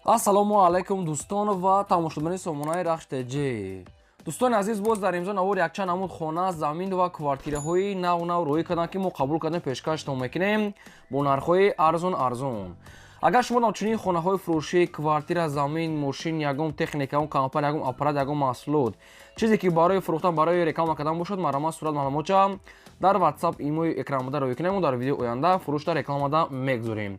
Ассалому алайкум, дӯстон ва тамошобинони сомонаи Рахш ТЖ. Дӯстони азиз, боз дар имзо навор якчанд намуд хона, замин ва квартираҳои нав нав рӯӣ карданд, ки мо қабул кардем, пешкаштон мекунем бо нархҳои арзон арзон. Агар шумо чунин хонаҳои фурӯшӣ, квартира, замин, мошин, ягон техника, ягон компания, ягон аппарат, ягон маҳсулот, чизе ки барои фурӯхтан, барои реклама кардан бошад, марҳамат, сурат маълумотча дар WhatsApp, имои экранбуда рӯӣ кунем, дар видеои оянда фурӯшда, рекламада мегузорем.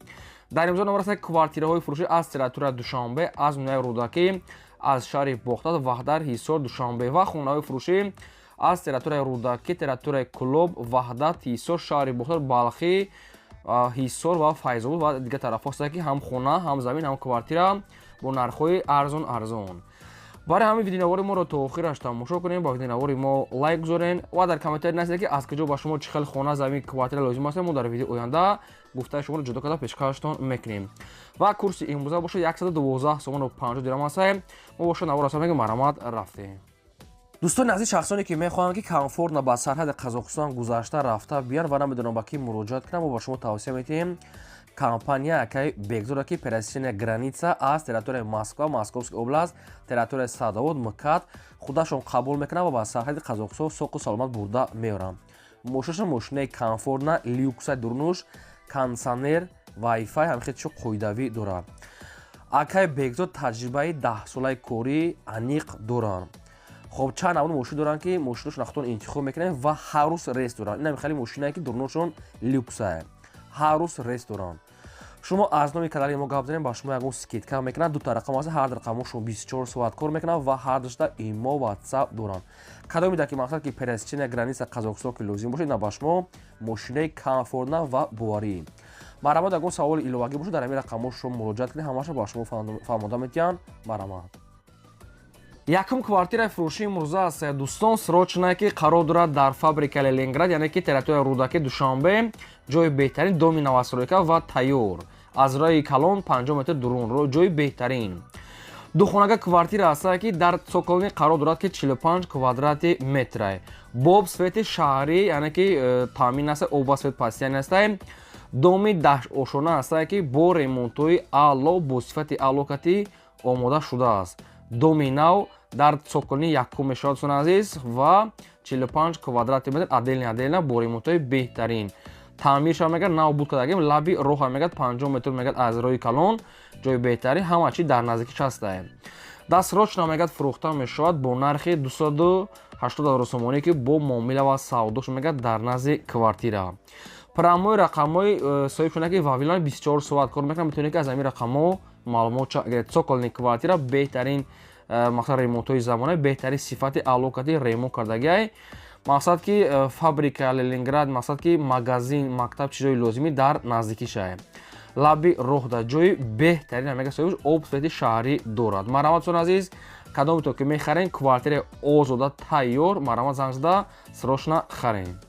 Дар имзо навор аст квартираҳои фурӯшӣ аз территория Душанбе, аз ноҳияи Рӯдакӣ, аз шаҳри Бохтар, Ваҳдат, Ҳисор, Душанбе ва хонаҳои фурӯшӣ аз территорияи Рӯдакӣ, территорияи Кӯлоб, Ваҳдат, Ҳисор, шаҳри Бохтар, Балхӣ, Ҳисор ва Файзобод ва дигар тарафҳо ҳастанд, ки ҳам хона, ҳам замин, ҳам квартира бо нархҳои арзон арзон. Барои ҳамин видеонавори моро то охираш тамошо кунем, ба видеонавори мо лайк гузорен ва дар комментарий нависед, ки аз куҷо ба шумо чӣ хел хона, замин, квартира лозим аст. Мо дар видеои оянда гуфтаи шуморо ҷудо карда пешкаштон мекунем. Ва курси имрӯза бошад 112 сомону 50 дирам аст. Мо бошад навор аст, мегӯем, марҳамат, рафтем. Дӯстони азиз, шахсоне ки мехоҳанд, ки комфортно ба сарҳади Қазоқистон гузашта рафта биёянд ва намедонам ба кӣ муроҷиат кунам, мо ба шумо тавсия медиҳем компания акай Бекзода, ки пересечения граница аз территорияи Москва, Московская область, территорияи Садовод, МКАД худашон қабул мекунанд ва ба сарҳади Қазоқистон соқу саломат бурда меоранд. Мошинашон мошинаи комфортна, люкса, дурнуш, кондитсионер, вайфай, ҳамихел чизо қоидавӣ дорад. Акай Бекзод таҷрибаи 10-солаи корӣ аниқ доранд. Хоб, чанд намуд мошин доранд, ки мошиношон худтон интихоб мекунед ва ҳар рӯз рейс доранд. Ин хеле мошинае, ки дурношон люксае, ҳар рӯз рейс доранд. Шумо аз номи канали мо гап занем, ба шумо ягон скидка мекунад. Дута рақам аст, ҳар рақамошон 24 соат кор мекунад ва ҳар душта имо, WhatsApp доранд. Кадоме ки мақсад, ки пересечения граница Қазоқистон ки лозим бошад, на ба шумо мошинаи комфортна ва боварӣ. Марҳамат, ягон саволи иловагӣ бошад, дар ҳамин рақамҳо шумо муроҷиат кунед, ҳамаша ба шумо фаҳмода метиҳанд. Марҳамат. Якум квартираи фурӯшии имрӯза аст, дӯстон, срочное, ки қарор дорад дар фабрика Ленинград, яъне ки территорияи Рӯдакӣ, Душанбе, ҷои беҳтарин, доми новостройка ва тайёр, аз роҳи калон 50 метр дурун, ҷои беҳтарин. Духонага квартира аст, ки дар цокольный қарор дорад, ки 45 квадрати метра, бо об, свети шаҳрӣ, яъне ки таъмин аст, об ва свет постоянный аст. Доми 10 ошона аст, ки бо ремонтҳои аъло, бо сифати аъло кати омода шудааст. Доми нав дар цокольный якум мешавад, дӯстони азиз, ва 45 квадрати метр, отдельно отдельно, бо ремонтҳои беҳтарин таъмир шава. Мегӯяд, нав буд кардагим, лаби роҳа, мегӯяд, 50 метр, мегӯяд, аз роҳи калон, ҷои беҳтарин, ҳама чи дар наздикиш ҳастае. Дастрочно, мегӯяд, фурӯхта мешавад бо нархи 280 ҳазор сомонӣ, ки бо муомила ва савдош, мегӯяд, дар назди квартира. Прямой рақамҳои соҳиб шуда, ки Вавилон 24 соат кор мекунад, метавонед, ки аз ҳамин рақамҳо маълумот гиред. Цокольный квартира беҳтарин, мақсад, ремонтҳои замонаи беҳтарин, сифати аъло кати ремонт кардагиай. Мақсад, ки фабрика Ленинград, мақсад, ки магазин, мактаб, чизҳои лозимӣ дар наздикишае, лаби роҳда, ҷои беҳтарин. Мега соҳибш, об, свети шаҳрӣ дорад. Марҳамат, дӯстони азиз, кадомето ки мехарен квартираи озода, тайёр, марҳамат, занг зада срочно харен.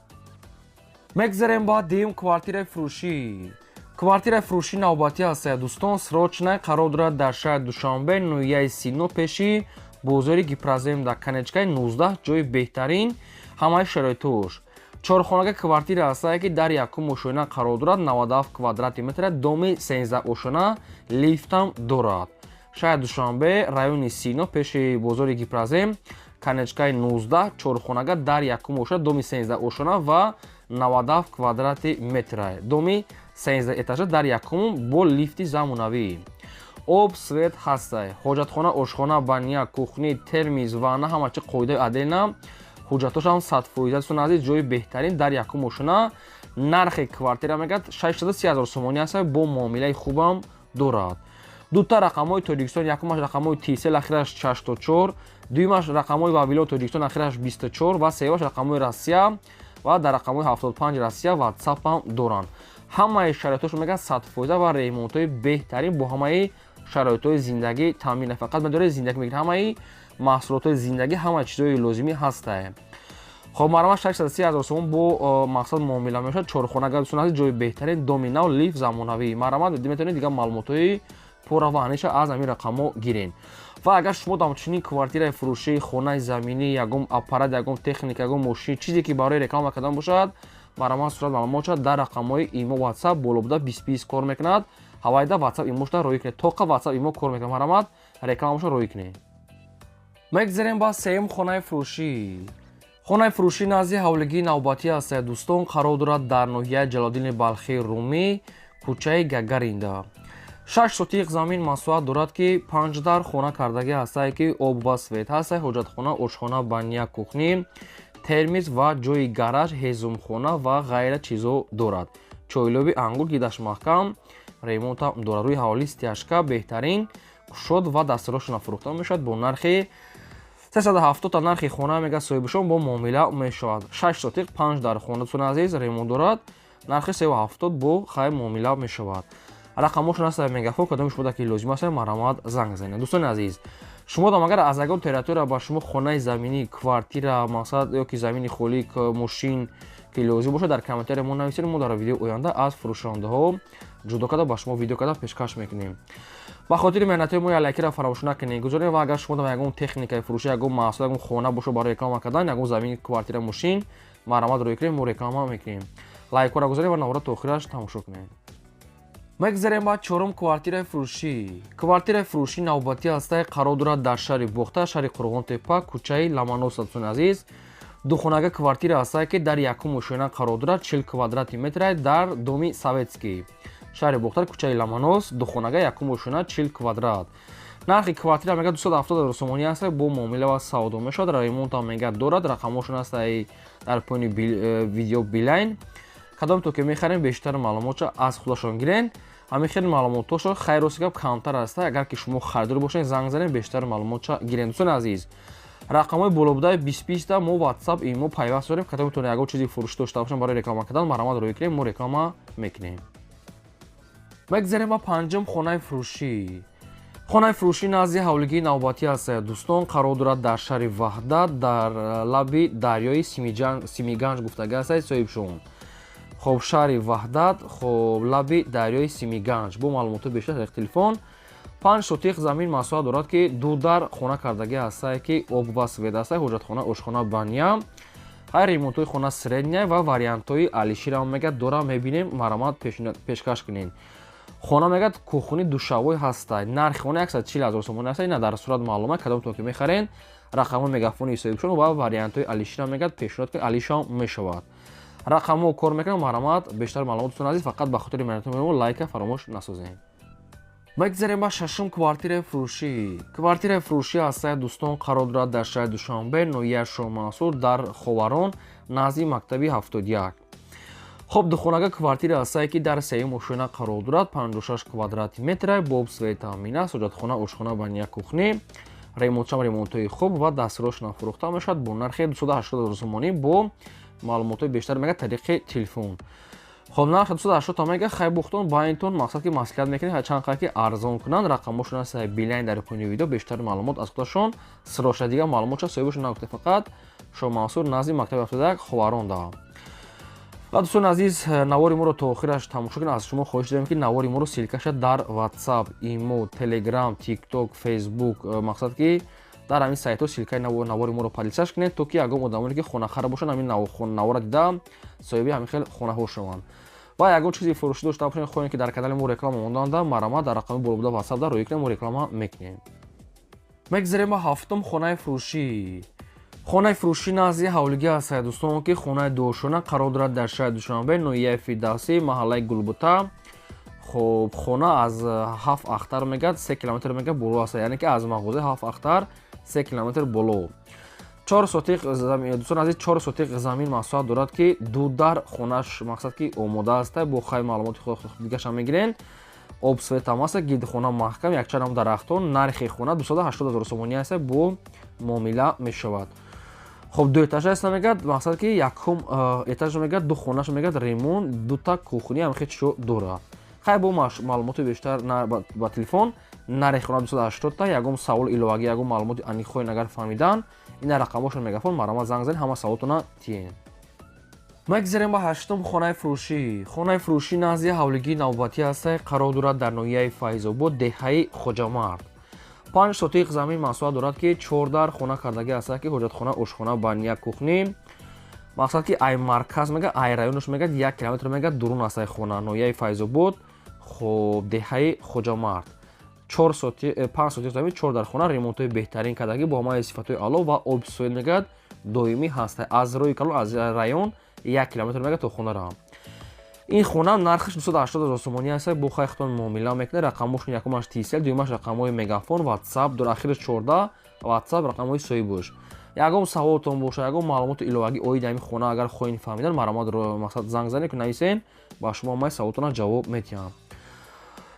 Мегзарем ба дуюм квартираи фурӯшӣ. Квартираи фурӯшӣ навбатӣ аст, дӯстон, срочно, қарор дорад дар шаҳри Душанбе, ноҳияи Сино, пеши бозори Гипрозем, дар конечкаи 19, ҷои беҳтарин, ҳамаи шароитош. Чорхонага квартира ҳастае, ки дар якум ошёна қарор дорад, 97 квадрати метра, доми 13 ошёна, лифтам дорад. Шаҳри Душанбе, райони Сино, пеши бозори Гипрозем, конечкаи 19, чорхонага дар якум ошёна, доми 13 ошёна ва 97 квадрати метра, доми 13 этажа дар якум бо лифти замонавӣ, об, свет ҳастай, ҳоҷатхона, ошхона, баня, кухня, термиз, ванна, ҳама чи қоидаи отдельно, ҳуҷҷатошам 100%. Дӯстони азиз, ҷои беҳтарин, дар якум ошёна, нархи квартира, мегӯяд, 630 ҳазор сомонӣ аст, бо муомилаи хубам дорад. Дута рақамҳои Тоҷикистон: якумаш рақамҳои Тисел, ахираш 64, дуюмаш рақамҳои Вавилон, Тоҷикистон, ахираш 24 ва сеюмаш рақамҳои Россия ва дар рақамҳои 75 Россия ватсапам доранд. Ҳамаи шароитошо, мегӯяд, 100% ва ремонтҳои беҳтарин, бо ҳамаи шароитҳои зиндагӣ таъмин. Фақат медоред, зиндагӣ мекунед, ҳамаи маҳсулотҳои зиндагӣ, ҳамаи чизҳои лозимӣ ҳастае. Хоб, марҳамат, 630 ҳазор сомон бо мақсад муомила мешавад. Чорхонага, дӯстони азиз, ҷои беҳтарин, доми нав, лифт замонавӣ. Марҳамат, метавонед дигар маълумотҳои пурра ва аниша аз ҳамин рақамҳо гирен. Ва агар шумо дар чунин квартираи фурӯшӣ, хонаи заминӣ, ягон аппарат, ягон техника, ягон мошин, чизе ки барои реклама кардан бошад, марҳамат, сурат маълумот шавад, дар рақамҳои имо, WhatsApp боло буда 20 20 кор мекунад. Ҳавайда WhatsApp имошда рӯй кунед. Тоқа WhatsApp имо кор мекунад. Марҳамат, рекламаша рӯй кунед. Мегзарем ба сеюм хонаи фурӯшӣ. Хонаи фурӯшӣ назди ҳавлигии навбатӣ аст, дӯстон, қарор дорад дар ноҳияи Ҷалолиддини Балхии Румӣ, кӯчаи Гагаринда. 6 сотиқ замин масоҳат дорад, ки 5 дар хона кардагӣ ҳастае, ки об ва свет ҳастае, ҳоҷатхона, ошхона, баня, кухня, термиз ва ҷои гараж, ҳезумхона ва ғайра чизо дорад. Чойлоби ангур гидаш маҳкам, ремонта дорад. Рӯи ҳавлӣ стяжка, беҳтарин, кушод ва дастрошона фурӯхта мешавад бо нархи 370 та. Нархи хона, мега соҳибашон, бо муомила мешавад. 6 сотиқ, 5 дар хона, дӯстони азиз, ремонт дорад. Нархи 370, бо хай муомила мешавад. Рақамошон аст Мегафон, кадоми шумо ки лозим аст, марҳамат, занг занед. Дӯстони азиз, шумо дам агар аз ягон территория ба шумо хонаи заминӣ, квартира, мақсад, ё ки замини холӣ, мошин ки лозим бошад, дар комментария мо нависед. Мо дар видеои оянда аз фурӯшандаҳо ҷудо карда ба шумо видео карда пешкаш мекунем. Ба хотири меҳнатҳои мо лайкира фаромӯш накунед, гузоред. Ва агар шумо дам ягон техникаи фурӯшӣ, ягон маҳсул, ягон хона бошад барои реклама кардан, ягон замин, квартира, мошин, марҳамат, рӯй кунед, мо реклама мекунем. Лайкҳоро гузоред ва навора то охираш тамошо кунед. Мегзарем ба чорум квартираи фурӯшӣ. Квартираи фурӯшӣ навбатӣ ҳастае, қарор дорад дар шаҳри Бохта, шаҳри Қурғонтепа, кӯчаи Ламанос. Дӯстони азиз, духонага квартира ҳастае, ки дар якум ошёна қарор дорад, 40 квадрати метрае, дар доми Советский, шаҳри Бохтар, кӯчаи Ламанос, духонага, якум ошёна, 40 квадрат. Нархи квартира, мега, 270 ҳазор сомонӣ аст, бо муомила ва савдо мешавад. Ремонтам, мега, дорад. Рақамҳошон ҳастаи дар поёни видео Билайн. Кадом то ки мехарем, бештар маълумотшо аз худашон гирен. Ҳамин хел маълумотҳошо хайроси гап камтар аст. Агар ки шумо харидор бошед, занг занед, бештар маълумотша гирен. Дӯстони азиз, рақамҳои болобудаи 20 20-та мо WhatsApp, имо пайваст дорем. Кадом метавонед ягон чизи фурӯшӣ дошта бошем барои реклама кардан, марҳамат, рӯй кунем, мо реклама мекунем. Мегзарем ба панҷум хонаи фурӯшӣ. Хонаи фурӯшӣ назди ҳавлигии навбатӣ аст, дӯстон, қарор дорад дар шаҳри Ваҳдат, дар лаби дарёи Симиганҷ гуфтага аст соҳибшон. Хоб, шаҳри Ваҳдат, хоб, лаби дарёи Симиганҷ. Бо маълумотҳои бештар тариқи телефон. 5 сотиқ замин масоҳат дорад, ки ду дар хона кардагӣ ҳастае, ки об ва свет ҳастае, ҳоҷатхона, ошхона, баня. Ҳай, ремонтҳои хона средняя ва вариантҳои алиширам, мега, дора, мебинем, марҳамат, пешкаш кунед. Хона, мегӯяд, кухни душавой ҳастай. Нархи хона 140 ҳазор сомонӣ аст. Ина дар сурат маълума. Кадомтон ки мехарен, рақамҳои мегафони соҳибшон ва вариантҳои алишира, мегӯяд, пешниҳод кунед, алишам мешавад. Рақамҳо кор мекунад. Марҳамат, бештар маълумот. Дӯстони азиз, фақат ба хотири меҳнатҳои мо лайка фаромӯш насозем. Мегзарем ба шашум квартираи фурӯшӣ. Квартираи фурӯшӣ ҳастая, дӯстон, қарор дорад дар шаҳри Душанбе, ноҳияи Шоҳмансур, дар Ховарон, назди мактаби 71. Хоб, духонага квартира ҳастае, ки дар сеюм ошёна қарор дорад, 56 квадрати метра, бо об, свет таъмин аст, ҳоҷатхона, ошхона, баня, кухня, ремонтшам ремонтҳои хуб ва дастрошона фурӯхта мешавад бо нархи 280 ҳазор сомонӣ. Бо маълумотҳои бештар, мега, тариқи телефон. Хоб, нархи 280 та, мега, хай бухтон байнтон, мақсад ки маслиҳат мекунед, чанд қадр ки арзон кунанд. Рақамҳошон аст Билайн дар поёни видео. Бештар маълумот аз худашон сироша. Дигар маълумотша соҳибашон нагуфта, фақат Шоҳмансур, назди мактаби 71, Ховарон да. Ва дӯстони азиз, навори моро то охираш тамошо кунед. Аз шумо хоҳиш дорем, ки навори моро ссылкаша дар WhatsApp, имо, Telegram, TikTok, Facebook, мақсад ки дар ҳамин сайтҳо ссылкаи навори моро поделиться кунед, то ки ягон одамоне ки хонахара бошанд, ҳамин навора дида соҳиби ҳамин хел хонаҳо шаванд. Ва ягон чизи фурӯшӣ дошта бошед, хоҳем ки дар канали мо реклама монданда, марҳамат, дар рақами боло буда WhatsApp дар рӯй кунем, мо реклама мекунем. Мегзарем ба ҳафтум хонаи фурӯшӣ. Хонаи фурӯшӣ назди ҳавлигӣ аст, дӯстон, ки хонаи дуошона қарор дорад дар шаҳри Душанбе, ноҳияи Фирдавсӣ, маҳаллаи Гулбута. Хоб, хона аз Ҳафт Ахтар, мегӯяд, 3 километр, мегӯяд, боло аст, яъне ки аз мағозаи Ҳафт Ахтар 3 километр боло. 4 сотиқ, дӯстон азиз, 4 сотиқ замин масоҳат дорад, ки ду дар хонаш, мақсад ки омода аст. Бо хай маълумоти дигаша мегирен. Об, свет ҳам аст, гирди хона маҳкам, якчанд дарахтон. Нархи хона 280 ҳазор сомонӣ аст, бо муомила мешавад. Хоб, ду этажа аст, мегӯяд, мақсад ки якум этажа, мегӯяд, ду хонаша, мегӯяд, ремонт, дута кухня, ҳам хел чизо дорад. Хай, бо маълумоти бештар ба телефон. Нархи хона 280 та. Ягон савол иловагӣ, ягон маълумоти аниқ хоҳед агар фаҳмидан, ина рақамҳошон Мегафон, марҳамат, занг занед, ҳама саволтона тиен. Мегзарем ба ҳаштум хонаи фурӯшӣ. Хонаи фурӯшӣ назди ҳавлигии навбатӣ ҳаста, қарор дорад дар ноҳияи Файзобод, деҳаи Хоҷамард. 5 сотиқ замин масоҳат дорад, ки чордар хона кардагӣ ҳаста, ки ҳоҷатхона, ошхона, баня, кухня. Мақсад ки ай марказ, мега, ай районаш, мега, 1 километр, мега, дурун астаи хона. Ноҳияи Файзобод, Хоб, деҳаи Хоҷамард, 4 соти, 5 соти замин, 4 дар хона, ремонтҳои беҳтарин кардагӣ, бо ҳамаи сифатҳои аъло ва оби соил мегӯяд, доимӣ ҳаст. Аз роҳи калон, аз район 1 километр мегӯяд то хонараам. Ин хона нархаш 280 ҳазор сомонӣ аст. Бо хайхтон муомила мекунед. Рақамошон: якумаш Тисел, дуюмаш рақамҳои Мегафон, Ватсап дор, ахираш 14, Ватсап рақамҳои соҳибош. Ягон саволтон боша, ягон маълумоти иловагӣ оиди ҳамин хона агар хоҳед фаҳмидан, марамад, мақсад, занг занед, ки нависен, ба шумо ҳамаи саволтона ҷавоб медиҳам.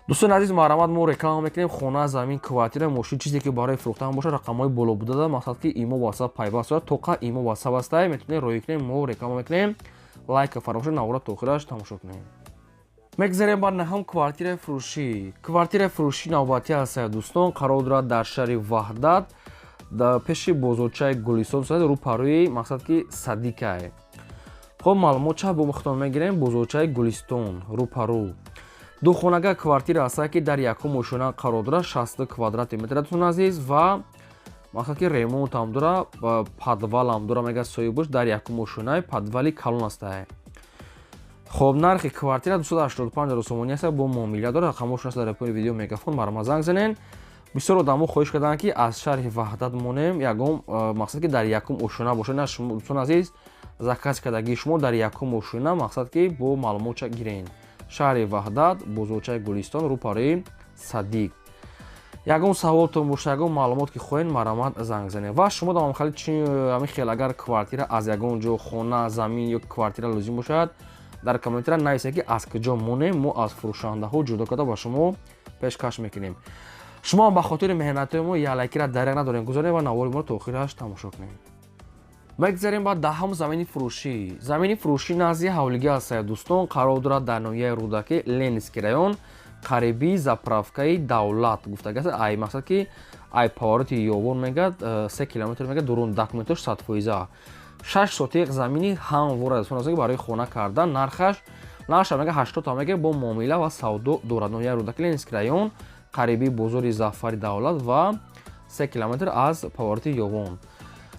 Дӯстони азиз, марҳамат, мо реклама мекунем хона, замин, квартира, мошин, чизе ки барои фурӯхтан боша, рақамҳои боло будада, мақсад, ки Имо, Ватсап пайваст дорад, тоқа Имо, Ватсап ҳастай, метавонед роҳӣ кунем, мо реклама мекунем. Лайка фаромӯш, навора то охираш тамошо кунем. Мегзарем ба наҳум квартираи фурӯшӣ. Квартираи фурӯшӣ навбатӣ ҳастая, дӯстон, қарор дорад дар шаҳри Ваҳдат, дар пеши бозорчаи Гулистон, рӯпарӯи, мақсад, ки садикае. Хоб, маълумот ча бо худтон мегирем. Бозорчаи Гулистон рӯпарӯ духонага квартира ҳастае, ки дар якум ошёна қарор дорад, 60 квадрати метр, дӯстони азиз, ва мақсад, ки ремонтам дора, подвалам дора, мега соҳибош. Дар якум ошёнаи подвали калон ҳастае. Хоб, нархи квартира 285 ҳазор сомонӣ аст, бо муомила дорад. Рақамошон аст дар пои видео, Мегафон, марҳамат, занг занен. Бисёр одамо хоҳиш карданд, ки аз шаҳри Ваҳдат монем, ягон, мақсад, ки дар якум ошёна бошад. На, шумо, дӯстони азиз, заказ кардагии шумо дар якум ошёна, мақсад, ки бо маълумотча гирен. Шаҳри Ваҳдат, бозорчаи Гулистон, рӯпарои садик. Ягон саволтон боша, ягон маълумот ки хоҳед, марҳамат, занг занед. Ва шумо дар хали ҳамин хел агар квартира аз ягон ҷо, хона, замин ё квартира лозим бошад, дар комментария нависед, ки аз куҷо монем, мо аз фурӯшандаҳо ҷудо карда ба шумо пешкаш мекунем. Шумо ба хотири меҳнатҳои мо як лайкира даряк надорем, гузорем ва навори моро то охираш тамошо кунем. Мегзарем ба 10-ум замини фурӯшӣ. Замини фурӯшӣ назди ҳавлигӣ ҳастая, дӯстон, қарор дорад дар ноҳияи Рӯдакӣ, Ленинский район, қариби заправкаи Давлат гуфтагааст. Ай, мақсад, ки ай повороти Ёвон мегӯяд, 3 километр мегӯяд дурун. Документош 100%, 6 сотиқ замини ҳамвора, дӯстон, ки барои хона кардан. Нархаш, нархша мега 80 мега, бо муомила ва савдо дорад. Ноҳияи Рӯдакӣ, Ленинский район, қариби бозори Зафари Давлат ва 3 километр аз повороти Ёвон.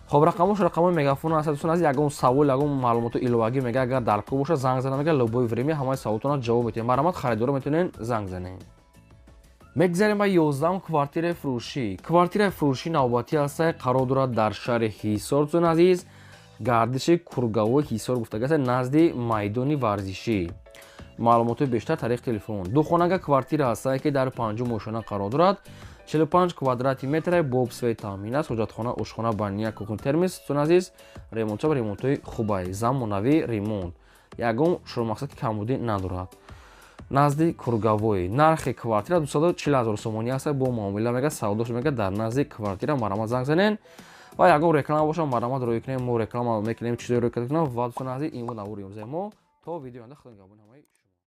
Хоб, рақамош рақамои Мегафон аст, дӯстон азиз. Ягон савол, ягон маълумоту иловагӣ мега агар дар кор боша, занг зана, мега, любое время ҳамаи саволтона ҷавоб метиҳем. Марҳамат, харидоро метавонед занг занед. Мегзарем ба 11-ум квартираи фурӯшӣ. Квартираи фурӯшӣ навбатӣ ҳастае, қарор дорад дар шаҳри Ҳисор, дӯстони азиз, гардиши круговой Ҳисор гуфтагааст, назди майдони варзишӣ. Маълумотҳои бештар тариқи телефон. Духонага квартира ҳастае, ки дар панҷум ошёна қарор дорад, 45 квадрати метре, бо обсвет таъмин аст, ҳоҷатхона, ошхона, баня, кухня, термос. Дӯстони азиз, ремонтча ремонтҳои хубай, замонавӣ ремонт, ягон шуромақсад ки камбудӣ надорад. Назди круговой нархи квартира 240 ҳазор сомонӣ аст, бо муомила мега, савдош мега. Дар назди квартира марҳамат, занг занен. Ва ягон реклама боша, марҳамат, рӯй кунем, мо реклама мекунем, чизое рӯй кунем. Ва, дӯстони азиз, ин буд навори имрӯзаи мо. То видео оянда, худо нигаҳбони ҳамаи шумо.